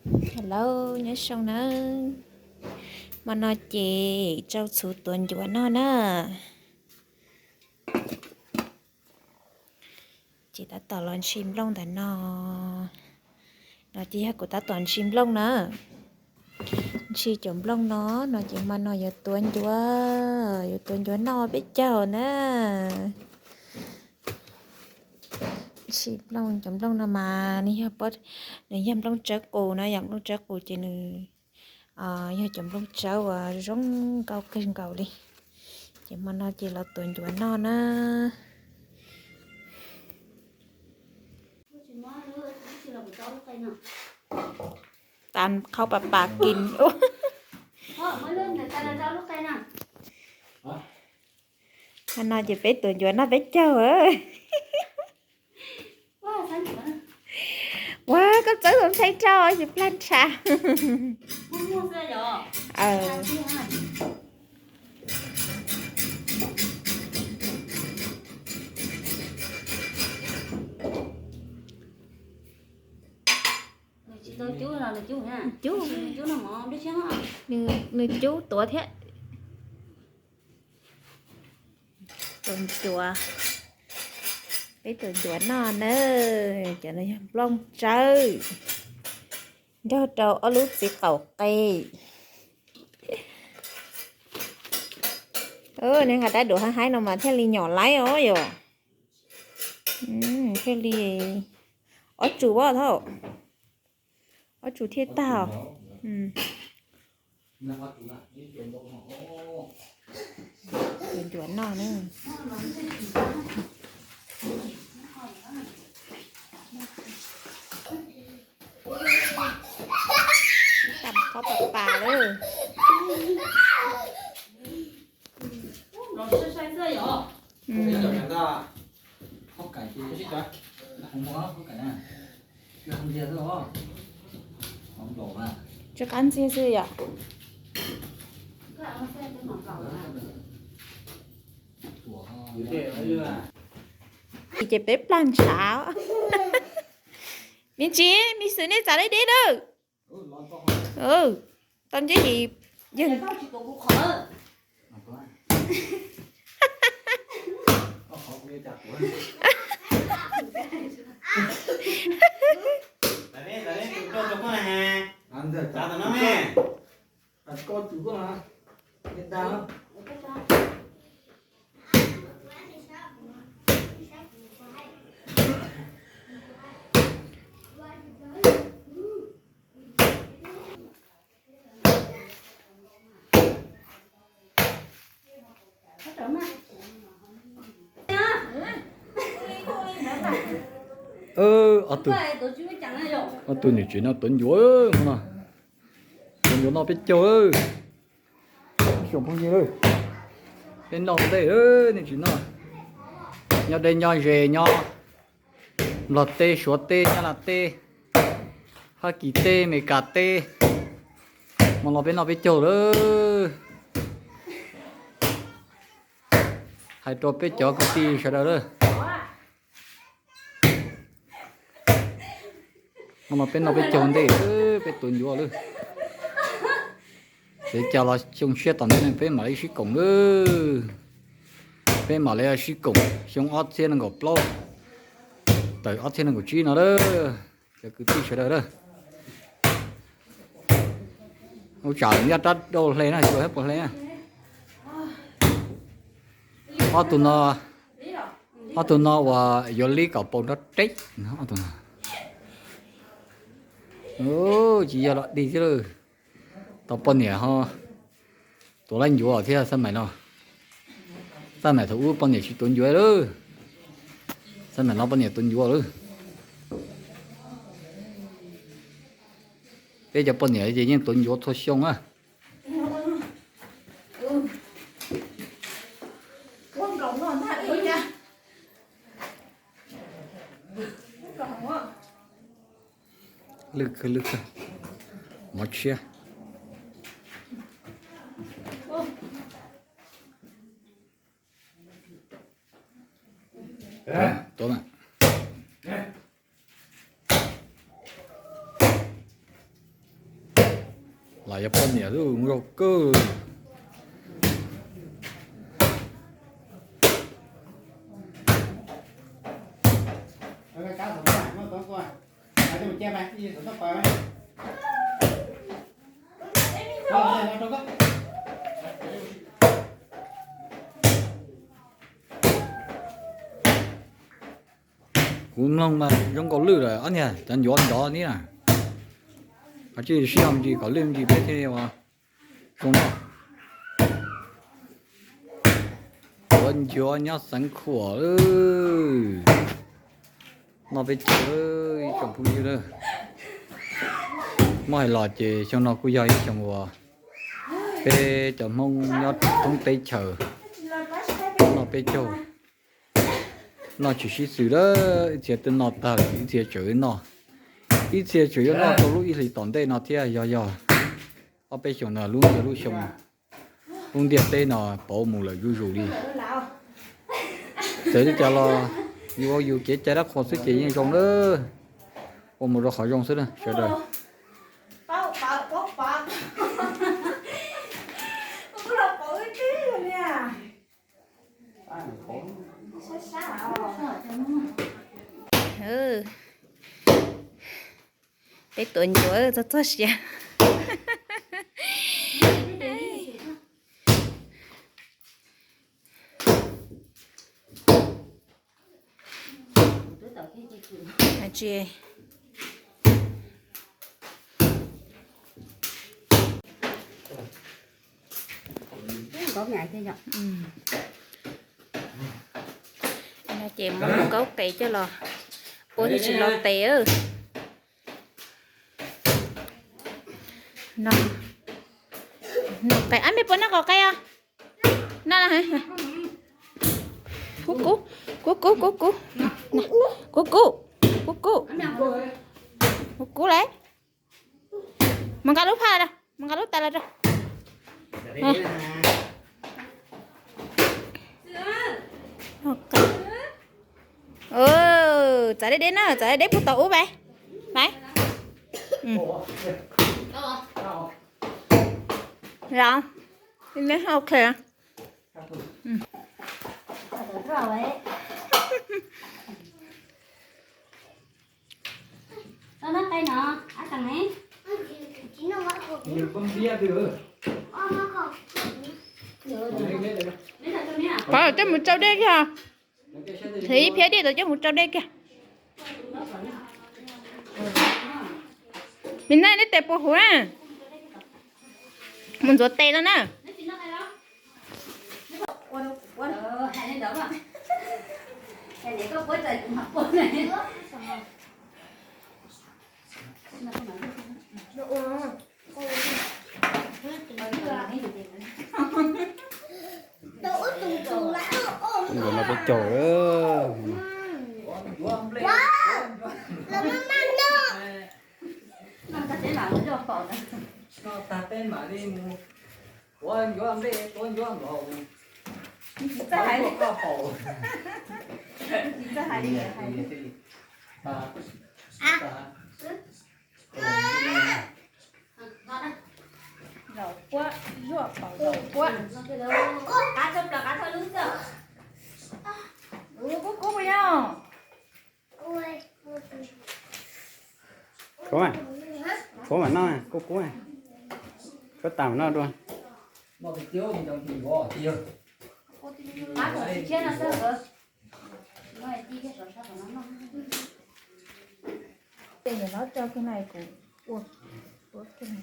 Hello, nyob zoo nawb. Hmo no ces rau txhuv tuav ncuav noj na. Ces tab tom los ntshis nplooj ntawm no. No ces yog kuv tab tom ntshis nplooj na. Ntshis cov nplooj no, no ces hmo no yuav tuav ncuav, yuav tuav ncuav noj peb caug na. Ntshis nplooj, cov nplooj no mas nws yog, nws yog nplooj tsawb qus na, yog nplooj tsawb qus ces nws yog cov nplooj tsawb uas zoo nkauj kawg nkaus li. Ces hmo no ces los tuav ncuav noj na. Tas qhaub pas pas kis. Hmo no ces peb tuav ncuav noj peb caug. Ua koj txawb tus ntxhais rau ces plag ntshav. Cub, nws cub tuav thiab. Tuav ncuav, peb tuav ncuav noj na. Cov no yog nplooj tsawb, nrog rau ob lub txiv qaum qe. Neb nqa rab duav haib haib no mas thiaj li nyom laib os yom. Thiaj li ob tsum os thaum, ob tsum thiaj tag. Ncuav noj na. Tam qhaub pas pas lawm. Tsis qab ntxiag xwb yom. Ces peb plag ntshav. Me ntsis, me xwm nej txav deb deb lawm. Tau nceb ces yog. Ob tug, ob tug niam tsev no tuav ncuav no, tuav ncuav noj peb caug. Xyoo phooj ywg, peb noj ua ntej, nej tsis noj. Nyob deb nyob ze, nyob Nplog teb, Suav teb, Nyab Laj teb, Fab Kis teb, Mes Kas teb, hmo no peb noj peb caug lawm. Hais rau peb cov kwv tij sawv daws lawm, hmo no peb noj peb caug ntej, peb tuav ncuav lawm. Txawm cas los xyoo tshiab tom ntej peb mam li sib koom lawm. Peb mam li sib koom xyoo ob txhiab nees nkaum plaub tawm ob txhiab nees nkaum tsib no lawm. Cov kwv tij sawv daws lawm, ub tsam nyob rab dauj hle na, xyuas thiab puas hle na. Ob tug no, ob tug no uas yuav lib kom paus nrov reb. Ob tug no tsis yog los dig thiab lawm. Tau poj niam ho tuav laib ncuav thiab xab maim no. Xab maim thaum ub poj niam tsis tuav ncuav lawm, xab maim no poj niam tuav ncuav lawm. Peb cov poj niam ces yeej tuav ncuav txhua xyoo na. Lwj kawg lwj kawg, mov tshiab. Tuav mas. Los yog poj niam lub zoo kawg. Kuv mloog mas zoo nkaus lwj lawm ob niag, cov ncuav nrov ntib na. Qhov tsis sib ho ntsis kom lwj ntsis peb thiaj ua zoo noj. Ncuav ncuav nyob Xeev Khuam, noj peb caug, ib tsoom phooj ywg na. Muab hais los ces xyoo no kuj yog ib xyoo uas peb cov Hmoob nyob thoob teb chaws noj peb caug, noj tsis sib xws lawm, ib txhia twb noj tag lawm, ib txhia tseem noj, ib txhia tseem yuav noj rau lub ib hlis tom ntej no thiab. Yog yog ob peb xyoos no lub ntiaj lub xyoo, lub ntiaj teb no pauv mus lawm zuj zus li. Txawm li cas los yus ua yus kev cai dab qhuas xwb ces yeej zoo na. Ua mus rau qhov zoo xwb na sawv daws. Peb tuav ncuav txog txog siav. No ces muab kaub qe coj los ua thiaj tsis lo tes. No, no qe, ab, mej puas noj qos qe os? No, kuv, kuv, kuv, kuv, kuv, kuv, kuv, kuv, kuv, kuv, kuv lawm. Mus nqa lub phaj los rau, mus nqa lub tais los rau. Txav deb deb na, txav deb deb puag tom ub pais. Pais. Los, ok. Qhov coj mus tsau dej kiag. Thwv ib phiab dej tau coj mus tsau dej kiag. Nim no nej tes puas huv na? Mus ntxuav tes no na. Ntawm no peb caug. Noj tag peb mam li mus tuav ncuav nplej tuav ncuav nkaus. Zaum puab, zuaj paum zaum puab. Qav tso plaws qav tso lub xwb. Kub kub puas yog? Kub, kub mam noj, kub kub. Kub tas mam noj dua. Tej niam hlob tso kiag no kuv ua, ua kiag no.